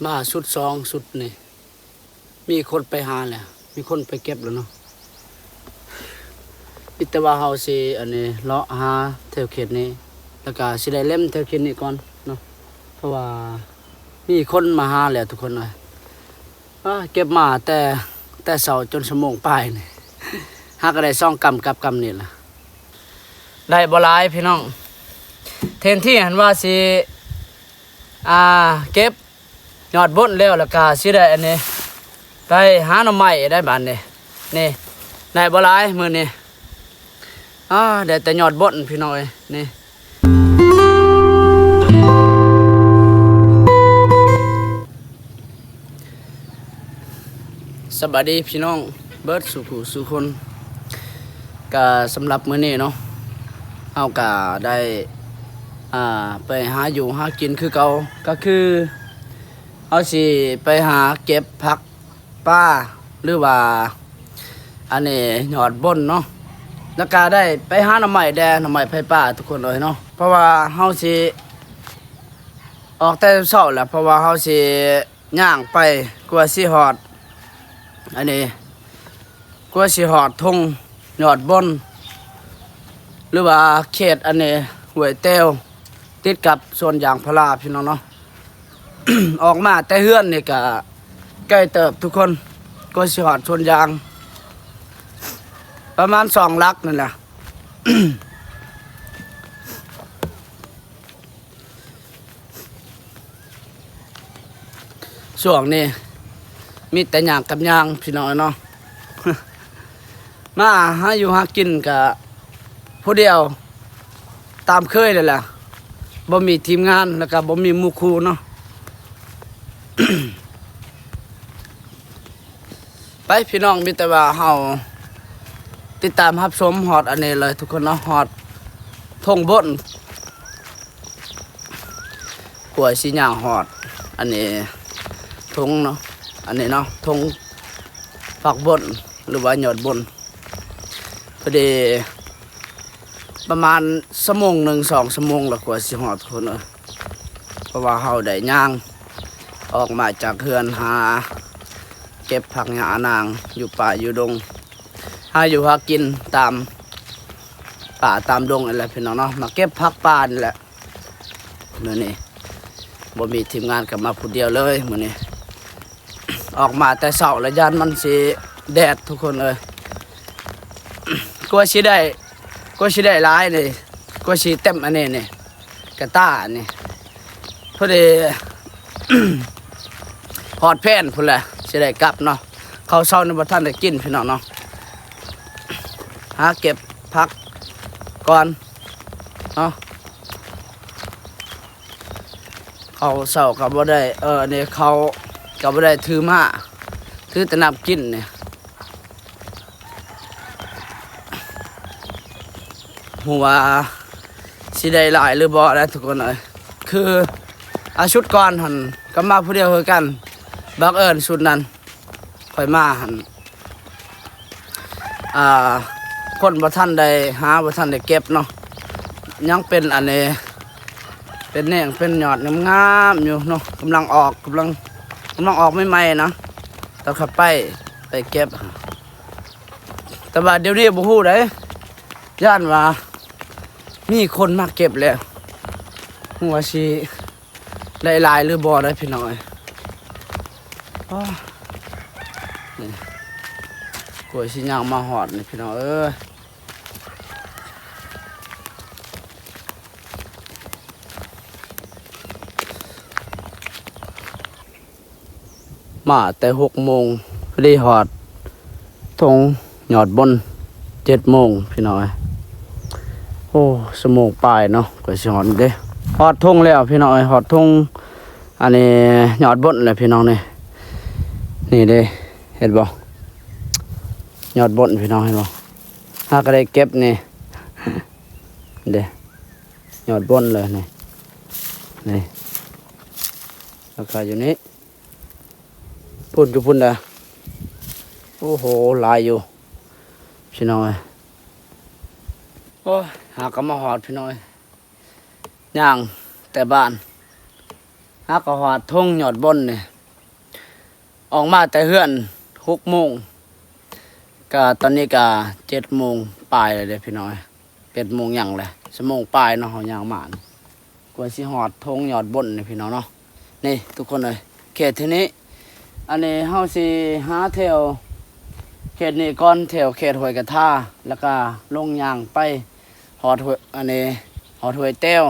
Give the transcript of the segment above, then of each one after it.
ມາຊຸດສອງຊຸດນີ້ ມີຄົນໄປຫາແລ້ວ ມີຄົນໄປເກັບແລ້ວເນາະ. ມີແຕ່ວ່າເຮົາຊິ ອັນນີ້ ເລາະຫາແຖວເຂດນີ້ ແລ້ວກະຊິໄດ້ເລັມແຖວເຂດນີ້ກ່ອນເນາະ ເພາະວ່າມີຄົນມາຫາແລ້ວທຸກຄົນເອີຍ. ອາ ເກັບມາແຕ່ ແຕ່ເຊົ້າຈົນຊົ່ວໂມງປາຍນີ້ ຫາກະໄດ້ສອງກຳກັບກຳນີ້ລະ. ໄດ້ບໍ່ຫຼາຍພີ່ນ້ອງ ແທນທີ່ຫັ້ນວ່າຊິ ອ່າ ເກັບຍອດບົນແລ້ວ ແລ້ວກະຊິໄດ້ອັນນີ້ ໄປຫາໜໍ່ໄມ້ໄດ້ບາດນີ້. ນີ້ ໄດ້ບໍ່ຫຼາຍມື້ນີ້ ອາ ໄດ້ແຕ່ຍອດບົນພີ່ນ້ອງເອີຍ ນີ້. ສະບາຍດີພີ່ນ້ອງເບິດສູ່ຜູ້ສູ່ຄົນ. ກະສຳລັບມື້ນີ້ເນາະ ເຮົາກະໄດ້ ອ່າ ໄປຫາຢູ່ຫາກິນຄືເກົ່າ ກະຄືເຮົາຊິໄປຫາເກັບຜັກ ປາ ຫຼືວ່າ ອັນນີ້ຍອດບົນເນາະ ແລ້ວກະໄດ້ໄປຫາໜໍ່ໄມ້ແດ່ ໜໍ່ໄມ້ໄຟປ່າທຸກຄົນເອີຍເນາະ. ເພາະວ່າເຮົາຊິອອກແຕ່ເຊົ້າແຫຼະ ເພາະວ່າເຮົາຊິຍ່າງໄປ ກວ່າຊິຮອດ ອັນນີ້ ກວ່າຊິຮອດທົ່ງຍອດບົນ ຫຼືວ່າເຂດ ອັນນີ້ ຫ້ວຍແຕ້ວ ຕິດກັບສວນຢາງພາລາພີ່ນ້ອງເນາະ. ອອກມາແຕ່ເຮືອນນີ້ກະໄກເຕີບທຸກຄົນ ກວ່າຊິຮອດສວນຢາງ ປະມານສອງຫຼັກນັ້ນແຫຼະ. ຊ່ວງນີ້ມີແຕ່ຍ່າງກັບຍ່າງພີ່ນ້ອງເນາະ. ມາຫາຢູ່ຫາກິນກະຜູ້ດຽວຕາມເຄີຍແຫຼະ ບໍ່ມີທີມງານ ແລ້ວກະບໍ່ມີໝູ່ຄູ່ເນາະ. ໄປພີ່ນ້ອງ ມີແຕ່ວ່າເຮົາຕິດຕາມຮັບຊົມຮອດອັນນີ້ເລີຍທຸກຄົນເນາະ ຮອດທົ່ງບົນ. ກວ່າຊິຍ່າງຮອດ ອັນນີ້ ທົ່ງເນາະ ອັນນີ້ເນາະ ທົ່ງຜັກບົນ ຫຼືວ່າຍອດບົນ. ພໍດີປະມານຊົ່ວໂມງໜຶ່ງ ສອງຊົ່ວໂມງລະກວ່າຊິຮອດພຸ້ນເອີຍ ເພາະວ່າເຮົາໄດ້ຍ່າງອອກມາຈາກເຮືອນ ຫາເກັບຜັກຫຍ້ານາງຢູ່ປ່າຢູ່ດົງ ຫາຢູ່ຫາກິນຕາມປ່າຕາມດົງນີ້ແຫຼະພີ່ນ້ອງເນາະ ມາເກັບຜັກປ່ານີ້ແຫຼະ. ມື້ນີ້ບໍ່ມີທີມງານ ກະມາຜູ້ດຽວເລີຍມື້ນີ້ ອອກມາແຕ່ເຊົ້າລະຢ້ານມັນຊິແດດທຸກຄົນເອີຍ. ກວ່າຊິໄດ້ ກວ່າຊິໄດ້ຫຼາຍນີ້ ກວ່າຊິເຕັມອັນນີ້ນີ້ ກະຕ່າອັນນີ້ ພໍດີຮອດແພນພຸ້ນແຫຼະ ຊິໄດ້ກັບເນາະ. ເຂົ້າເຊົ້ານີ້ບໍ່ທັນໄດ້ກິນພີ່ນ້ອງເນາະ ຫາເກັບຜັກກ່ອນເນາະ. ເຂົ້າເຊົ້າກະບໍ່ໄດ້ ເອີ ອັນນີ້ເຂົ້າກະບໍ່ໄດ້ຖືມາ ຖືແຕ່ນ້ຳກິນນີ້. ຮູ້ວ່າຊິໄດ້ຫຼາຍຫຼືບໍ່ແຫຼະທຸກຄົນເອີຍ ຄື ອາ ຊຸດກ່ອນຫັ້ນກະມາຜູ້ດຽວຄືກັນ ບັງເອີນຊຸດນັ້ນຂ້ອຍມາຫັ້ນ ອ່າ ຄົນບໍ່ທັນໄດ້ຫາ ບໍ່ທັນໄດ້ເກັບເນາະ ຍັງເປັນອັນນີ້ ເປັນແໜ່ງເປັນຍອດງາມໆຢູ່ເນາະ ກຳລັງອອກ ກຳລັງ ກຳລັງອອກໃໝ່ໆນະ ຕອນເຂົ້າໄປ ໄປເກັບ ແຕ່ວ່າດຽວນີ້ບໍ່ຮູ້ໃດ໋ ຢ້ານວ່າມີຄົນມາເກັບແລ້ວ ບໍ່ຮູ້ວ່າຊິໄດ້ຫຼາຍຫຼືບໍ່ໄດ໋ພີ່ນ້ອງເອີຍ. ໂອ້ ນີ້ ກວ່າຊິຍ່າງມາຮອດນີ້ພີ່ນ້ອງເອີຍ. ມາແຕ່ຫົກໂມງ ພໍດີຮອດທົ່ງຍອດບົນເຈັດໂມງພີ່ນ້ອງເອີຍ. ໂອ້ ຊົ່ວໂມງປາຍເນາະ ກວ່າຊິຮອດເດ້. ຮອດທົ່ງແລ້ວພີ່ນ້ອງເອີຍ ຮອດທົ່ງ ອັນນີ້ຍອດບົນແລ້ວພີ່ນ້ອງນີ້. ນີ້ເດ້ ເຫັນບໍ່ ຍອດບົນພີ່ນ້ອງເຫັນບໍ່. ຫາກະໄດ້ເກັບນີ້ ເດ້ ຍອດບົນເລີຍນີ້ ນີ້ ແລ້ວກະຢູ່ນີ້ ພຸ້ນ ຢູ່ພຸ້ນດາ. ໂອ້ໂຫ ຫຼາຍຢູ່ພີ່ນ້ອງເອີຍ. ໂອ້ຍ ຫາກະມາຮອດພີ່ນ້ອງເອີຍ ຍ່າງແຕ່ບ້ານ ຫາກະຮອດທົ່ງຍອດບົນນີ້. ອອກມາແຕ່ເຮືອນຫົກໂມງ ກະຕອນນີ້ກະເຈັດໂມງປາຍແລ້ວເດ້ພີ່ນ້ອງ. ເຈັດໂມງຫຍັງແຫຼະ ຊົ່ວໂມງປາຍເນາະ ເຮົາຍ່າງມາ ກວ່າຊິຮອດທົ່ງຍອດບົນນີ້ພີ່ນ້ອງເນາະ. ນີ້ທຸກຄົນເອີຍ ເຂດທີ່ນີ້ ອັນນີ້ເຮົາຊິຫາແຖວເຂດນີ້ກ່ອນ ແຖວເຂດຫ້ວຍກະທາ ແລ້ວກະລົງຍ່າງໄປຮອດຫ້ວຍ ອັນນີ້ຮອດຫ້ວຍແຕ້ວ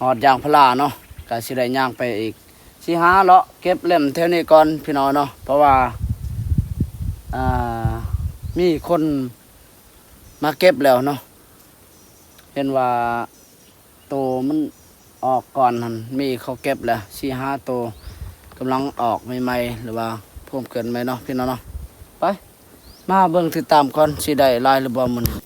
ຮອດຢາງພາລາເນາະ ກະຊິໄດ້ຍ່າງໄປອີກ ຊິຫາເລາະເກັບເຫຼັ້ມແຖວນີ້ກ່ອນພີ່ນ້ອງເນາະ ເພາະວ່າ ອ່າ ມີຄົນມາເກັບແລ້ວເນາະ ເຫັນວ່າໂຕມັນອອກກ່ອນຫັ້ນ ມີເຂົາເກັບແລ້ວສີ່ຫ້າໂຕ ກຳລັງອອກໃໝ່ໆ ຫຼືວ່າໂພມເກີດໃໝ່ເນາະພີ່ນ້ອງເນາະ. ໄປ ມາເບິ່ງຕິດຕາມກ່ອນ ຊິໄດ້ຫຼາຍຫຼືບໍ່ມື້ນີ້.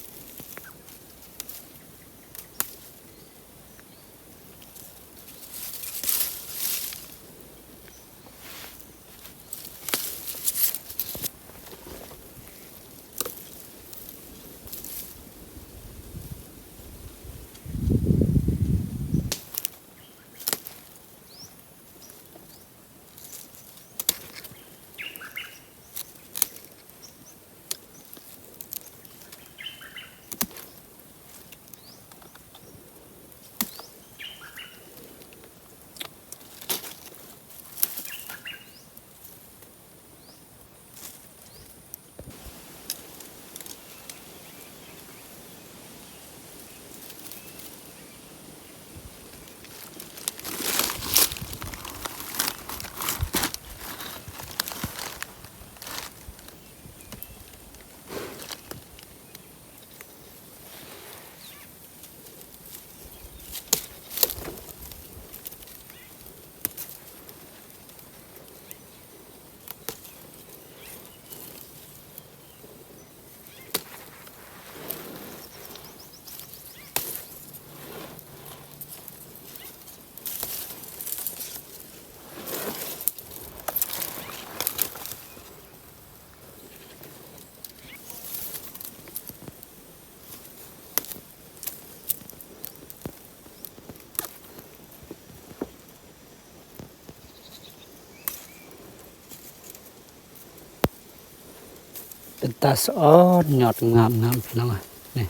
ເປັນຕາສະອອນ ຍອດງາມໆ ພີ່ນ້ອງເອີຍ ນີ້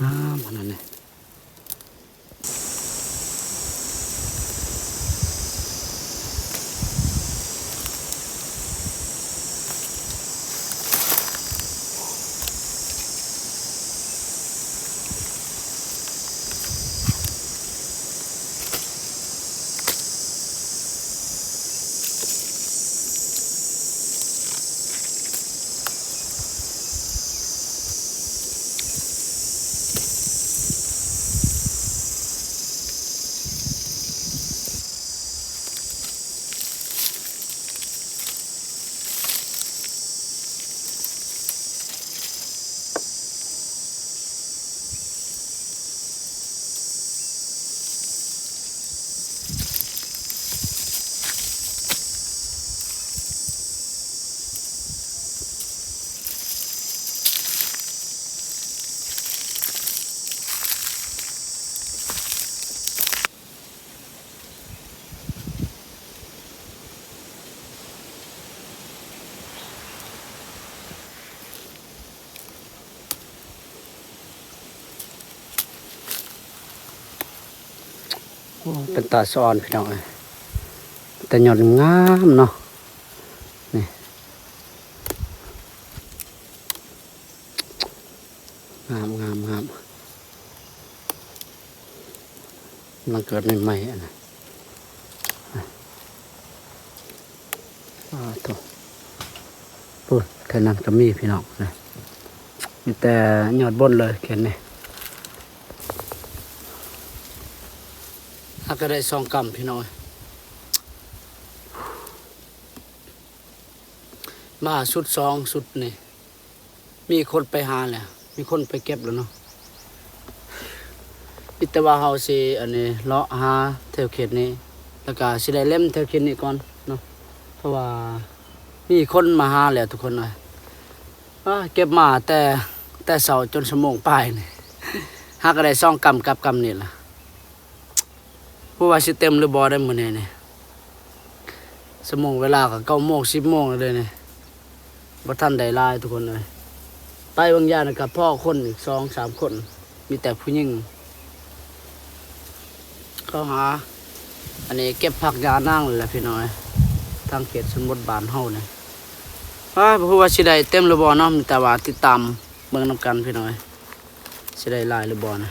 ງາມຂະໜາດນີ້. ໂອ້ ເປັນຕາສະອອນພີ່ນ້ອງເອີຍ ແຕ່ຍອດງາມເນາະ ນີ້ ງາມໆໆ ກຳລັງເກີດໃໝ່ໆ ອັນນັ້ນ ອາໂທ້ ພຸ້ນ ແຖວນັ້ນກໍມີພີ່ນ້ອງນະ ມີແຕ່ຍອດບົນເລີຍເຂດນີ້ ຫາກະໄດ້ສອງກຳພີ່ນ້ອງເອີຍ ມາຊຸດສອງຊຸດນີ້ ມີຄົນໄປຫາແລ້ວ ມີຄົນໄປເກັບແລ້ວເນາະ ມີແຕ່ວ່າເຮົາຊິ ອັນນີ້ ເລາະຫາແຖວເຂດນີ້ ແລ້ວກະຊິໄດ້ເລັມແຖວເຂດນີ້ກ່ອນເນາະ ເພາະວ່າມີຄົນມາຫາແລ້ວທຸກຄົນເອີຍ ອາ ເກັບມາແຕ່ ແຕ່ເຊົ້າຈົນຊົ່ວໂມງປາຍນີ້ ຫາກະໄດ້ສອງກຳກັບກຳນີ້ລະ ບໍ່ວ່າຊິເຕັມຫຼືບໍ່ໄດ້ມື້ນີ້ນີ້ ຊົ່ວໂມງເວລາກໍເກົ້າໂມງ ສິບໂມງແລ້ວເດ້ນີ້ ບໍ່ທັນໄດ້ຫຼາຍທຸກຄົນເອີຍ. ໄປບາງຢ່າງກໍພໍ້ຄົນອີກສອງສາມຄົນ ມີແຕ່ຜູ້ຍິງ. ເຂົ້າຫາ ອັນນີ້ເກັບຜັກຫຍ້ານາງແຫຼະພີ່ນ້ອງເອີຍ ທາງເຂດຊົນບົດບ້ານເຮົານີ້. ອ້າ ບໍ່ຮູ້ວ່າຊິໄດ້ເຕັມຫຼືບໍ່ເນາະ ມີແຕ່ວ່າຕິດຕາມເບິ່ງນຳກັນພີ່ນ້ອງເອີຍ ຊິໄດ້ຫຼາຍຫຼືບໍ່ນະ.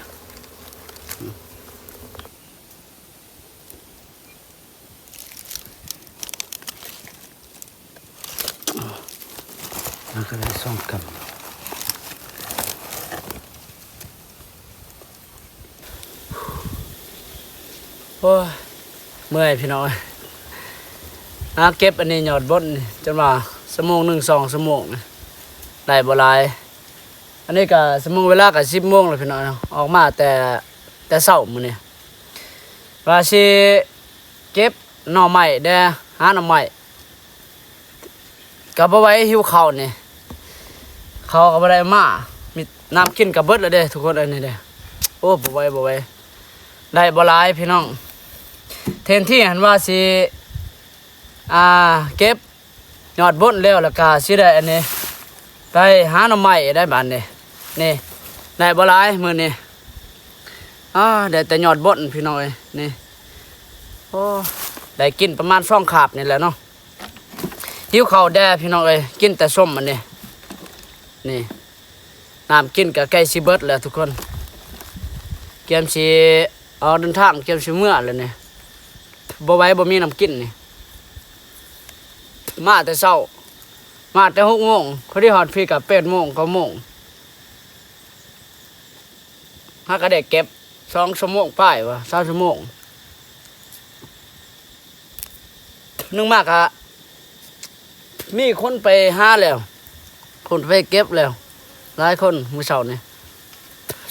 ມັນກໍໄດ້ສອງກຳ. ໂອ້ຍ ເມື່ອຍພີ່ນ້ອງເອີຍ. ຫາເກັບອັນນີ້ຍອດບົດນີ້ ຈົນວ່າຊົ່ວໂມງໜຶ່ງ ສອງຊົ່ວໂມງນີ້ ໄດ້ບໍ່ຫຼາຍ. ອັນນີ້ກໍຊົ່ວໂມງ ເວລາກໍສິບໂມງແລ້ວພີ່ນ້ອງເນາະ ອອກມາແຕ່ ແຕ່ເຊົ້າມື້ນີ້ ວ່າຊິເກັບໜໍ່ໄມ້ແດ່ ຫາໜໍ່ໄມ້ ກໍບໍ່ໄຫວ ຫິວເຂົ້ານີ້ ເຂົ້າກໍບໍ່ໄດ້ເອົາມາ ມີ ນ້ຳກິນກໍເບິດແລ້ວເດ້ທຸກຄົນເອີຍ ນີ້ເດ້. ໂອ້ ບໍ່ໄຫວ ບໍ່ໄຫວ ໄດ້ບໍ່ຫຼາຍພີ່ນ້ອງ. ແທນທີ່ຫັ້ນວ່າຊິ ອ່າ ເກັບຍອດບົດແລ້ວ ແລ້ວກໍຊິໄດ້ອັນນີ້ ໄປຫາໜໍ່ໄມ້ໄດ້ບາດນີ້. ນີ້ ໄດ້ບໍ່ຫຼາຍມື້ນີ້ ອ້າ ໄດ້ແຕ່ຍອດບົດພີ່ນ້ອງເອີຍ ນີ້. ໂອ້ ໄດ້ກິນປະມານສອງຄາບນີ້ແຫຼະເນາະ. ຫິວເຂົ້າແດ່ພີ່ນ້ອງເອີຍ ກິນແຕ່ສົ້ມອັນນີ້ ນີ້ ນ້ຳກິນກໍໃກ້ຊິເບິດແລ້ວທຸກຄົນ. ກຽມຊິອອກເດີນທາງ ກຽມຊິເມືອແລ້ວນີ້ ບໍ່ໄຫວ ບໍ່ມີນ້ຳກິນນີ້. ມາແຕ່ເຊົ້າ ມາແຕ່ຫົກໂມງ ພໍດີຮອດພີ້ກໍແປດໂມງ ເກົ້າໂມງ. ຫາກໍໄດ້ເກັບສອງຊົ່ວໂມງປາຍວ່າ ສາມຊົ່ວໂມງ. ໜຶ່ງມາກະມີຄົນໄປຫາແລ້ວ ຄົນໄປເກັບແລ້ວ ຫຼາຍຄົນມື້ເຊົ້ານີ້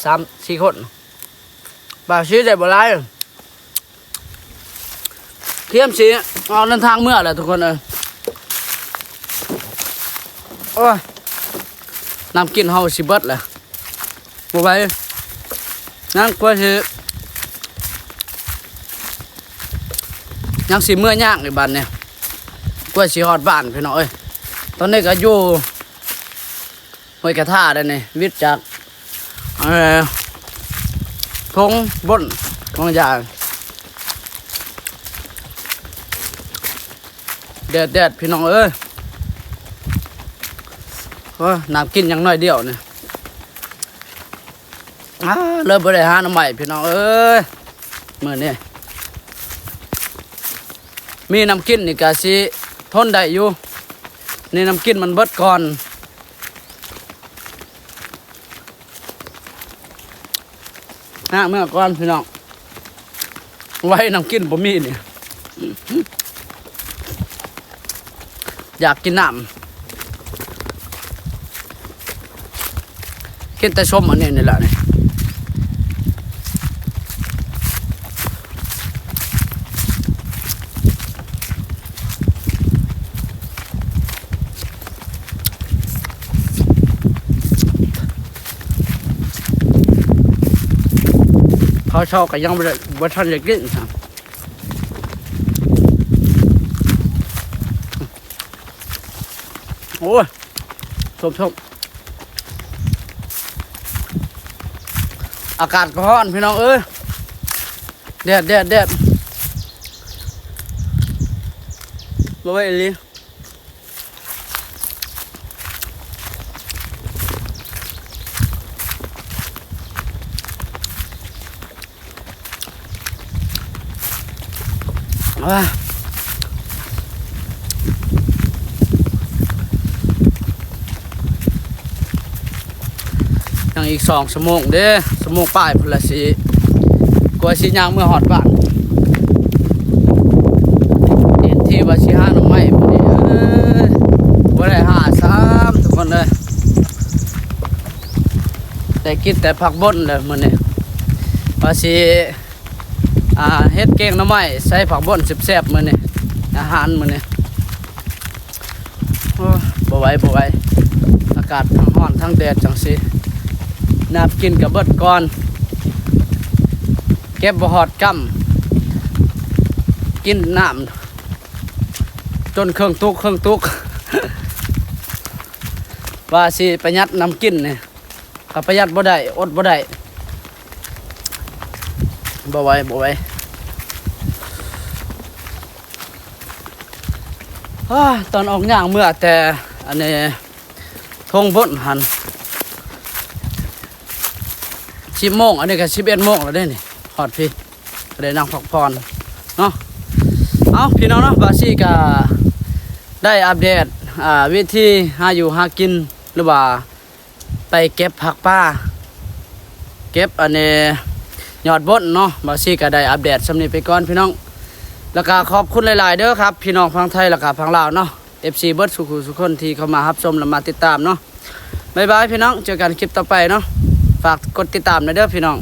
ສາມສີ່ຄົນ. ບາດຊິໄດ້ບໍ່ຫຼາຍ ກຽມຊິອອກເດີນທາງເມືອແລ້ວທຸກຄົນເອີຍ. ໂອ້ຍ ນ້ຳກິນເຮົາຊິເບິດແລ້ວ ບໍ່ໄຫວ ຍັງກວ່າຊິ ຍັງຊິເມືອຍ່າງອີກບາດນີ້ ກວ່າຊິຮອດບ້ານພີ່ນ້ອງເອີຍ. ຕອນນີ້ກໍຢູ່ ຫ້ວຍກະທາໄດ໋ນີ້ ວິດຈາກ ເອີ ທົ່ງບົນ ບາງຢ່າງ ແດດໆ ພີ່ນ້ອງເອີຍ. ໂອ້ຍ ນ້ຳກິນຍັງໜ້ອຍດຽວນີ້ ອ້າ ເລີຍບໍ່ໄດ້ຫາໜໍ່ໄມ້ພີ່ນ້ອງເອີຍ. ມື້ນີ້ມີນ້ຳກິນນີ້ກະຊິທົນໄດ້ຢູ່ ນີ້ນ້ຳກິນມັນເບິດກ່ອນ. ຫາເມືອກ່ອນພີ່ນ້ອງ ໄວ້ນ້ຳກິນບໍ່ມີນີ້ ຢາກກິນນ້ຳ. ກິນແຕ່ສົ້ມອັນນີ້ນີ້ແຫຼະນີ້ ເຂົ້າເຊົ້າກໍຍັງບໍ່ໄດ້ ບໍ່ທັນໄດ້ກິນຊ້ຳ. ໂອ້ຍ ສົ້ມໆ ອາກາດກໍຮ້ອນພີ່ນ້ອງເອີຍ ແດດ ແດດ ແດດ ບໍ່ໄຫວອີ່ຫຼີ. ຍັງອີກສອງຊົ່ວໂມງເດ້ ຊົ່ວໂມງປາຍພຸ້ນລະຊິ ກວ່າຊິຍ່າງເມືອຮອດບ້ານ. ເຫັນທີ່ວ່າຊິຫາໜໍ່ໄມ້ມື້ນີ້ ເອີຍ ບໍ່ໄດ້ຫາຊ້ຳທຸກຄົນເອີຍ. ໄດ້ກິນແຕ່ຜັກບົ້ນແຫຼະມື້ນີ້ ວ່າຊິ ອ່າ ເຮັດແກງໜໍ່ໄມ້ໃສ່ຜັກບົ້ນແຊບໆ ມື້ນີ້ ອາຫານມື້ນີ້. ໂອ້ ບໍ່ໄຫວ ບໍ່ໄຫວ ອາກາດທັງຮ້ອນທັງແດດຈັ່ງຊີ້ ນ້ຳກິນກໍເບິດກ່ອນ ເກັບບໍ່ຮອດກຳ ກິນນ້ຳ ຈົນເຄື່ອງຕຸກ ເຄື່ອງຕຸກ ວ່າຊິປະຢັດນຳກິນນີ້ ກໍປະຢັດບໍ່ໄດ້ ອົດບໍ່ໄດ້ ບໍ່ໄຫວ ບໍ່ໄຫວ. ອ້າ ຕອນອອກຍ່າງເມືອແຕ່ອັນນີ້ ທົ່ງບົນຫັ້ນ ສິບໂມງ ອັນນີ້ກໍສິບເອັດໂມງແລ້ວເດ້ນີ້ ຮອດພີ້ ກໍໄດ້ນັ່ງພັກຜ່ອນເນາະ. ເອົາ ພີ່ນ້ອງເນາະ ບ່າວສີກໍໄດ້ອັບເດດ ອ່າ ວິທີຫາຢູ່ຫາກິນ ຫຼືວ່າໄປເກັບຜັກປ່າ ເກັບອັນນີ້ຍອດບົນເນາະ. ບ່າວສີກໍໄດ້ອັບເດດສ່ຳນີ້ໄປກ່ອນພີ່ນ້ອງ ແລ້ວກໍຂອບຄຸນຫຼາຍໆເດີຄັບ ພີ່ນ້ອງຝັ່ງໄທ ແລ້ວກໍຝັ່ງລາວເນາະ ເອັຟຊີ ເບິດສູ່ຜູ້ສູ່ຄົນທີ່ເຂົ້າມາຮັບຊົມ ແລະ ມາຕິດຕາມເນາະ. ບາຍບາຍພີ່ນ້ອງ ເຈີກັນຄລິບຕໍ່ໄປເນາະ. ຝາກກົດຕິດຕາມແດ່ເດີພີ່ນ້ອງ.